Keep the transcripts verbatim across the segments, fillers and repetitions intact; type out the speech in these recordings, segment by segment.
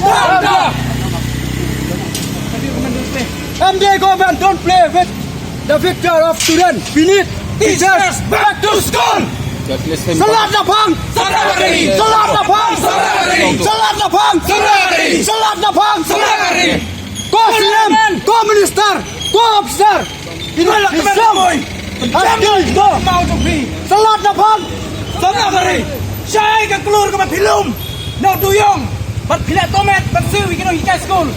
Down, down. M D A government, don't play with the future of student. We need teachers back to school. Salat na pang. Salat na pang. Salat na pang. Salat na pang. Salat na pang. Ko C M, ko minister, ko officer. Ina la kmen koi. Asking ko. Mau jong phi. Salat na pang. Salat na pang. Shai ka klur kaba phi lum. No duyong. Bad phi la tomet bad siew ïa ki nonghikai skul.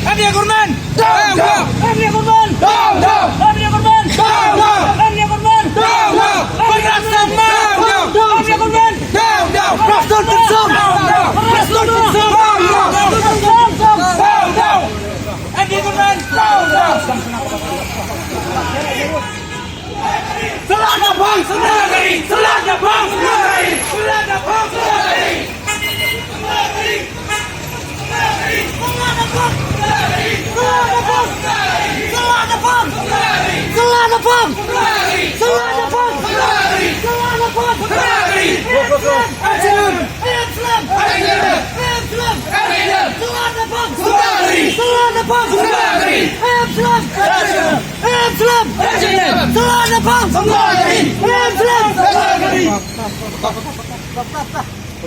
M D A government. Down, down. M D A government. Down, down. M D A government. Down, down. M D A government. Down, down. Bad Rasta Mawjong. Down, down. M D A government. Down, down. Prestone Tynsong. Down, down. Prestone Tynsong. Down, down. Prestone Tynsong. Down, down. M D A government. Down, down. Salat na pang, salat na pang, salat na pang, salat na pang, salat na pang.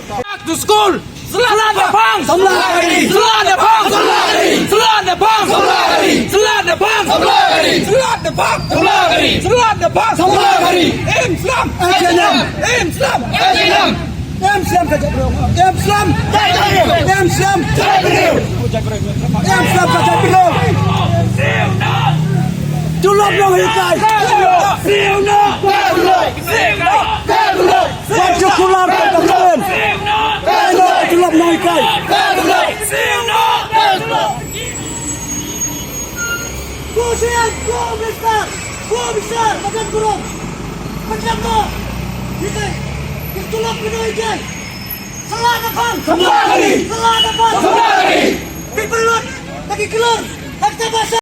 Back to school. Salat na pang. Samla gari. Salat na pang. Samla gari. Salat na pang. Samla gari. Salat na pang. Samla gari. Salat na pang. Samla gari. Salat na pang. Samla gari. Im Slum. M J N M. Im Slum. M J N M. Im Slum ka jaitbynriew. Im Slum. Im Slum. Im Slum ka jaitbynriew. Tulop nonghikai. Tulop. Tulop. Tulop. Particular ka jaitbynriew. Tulop nonghikai. Ko C M, ko minister, ko officer, ba don burom. Ba don burom. Ïa ki tulop ki nonghikai. Salat na pang. Samla gari. Salat na pang. Samla gari. Ki pynlut, ki klur, ha ka basa.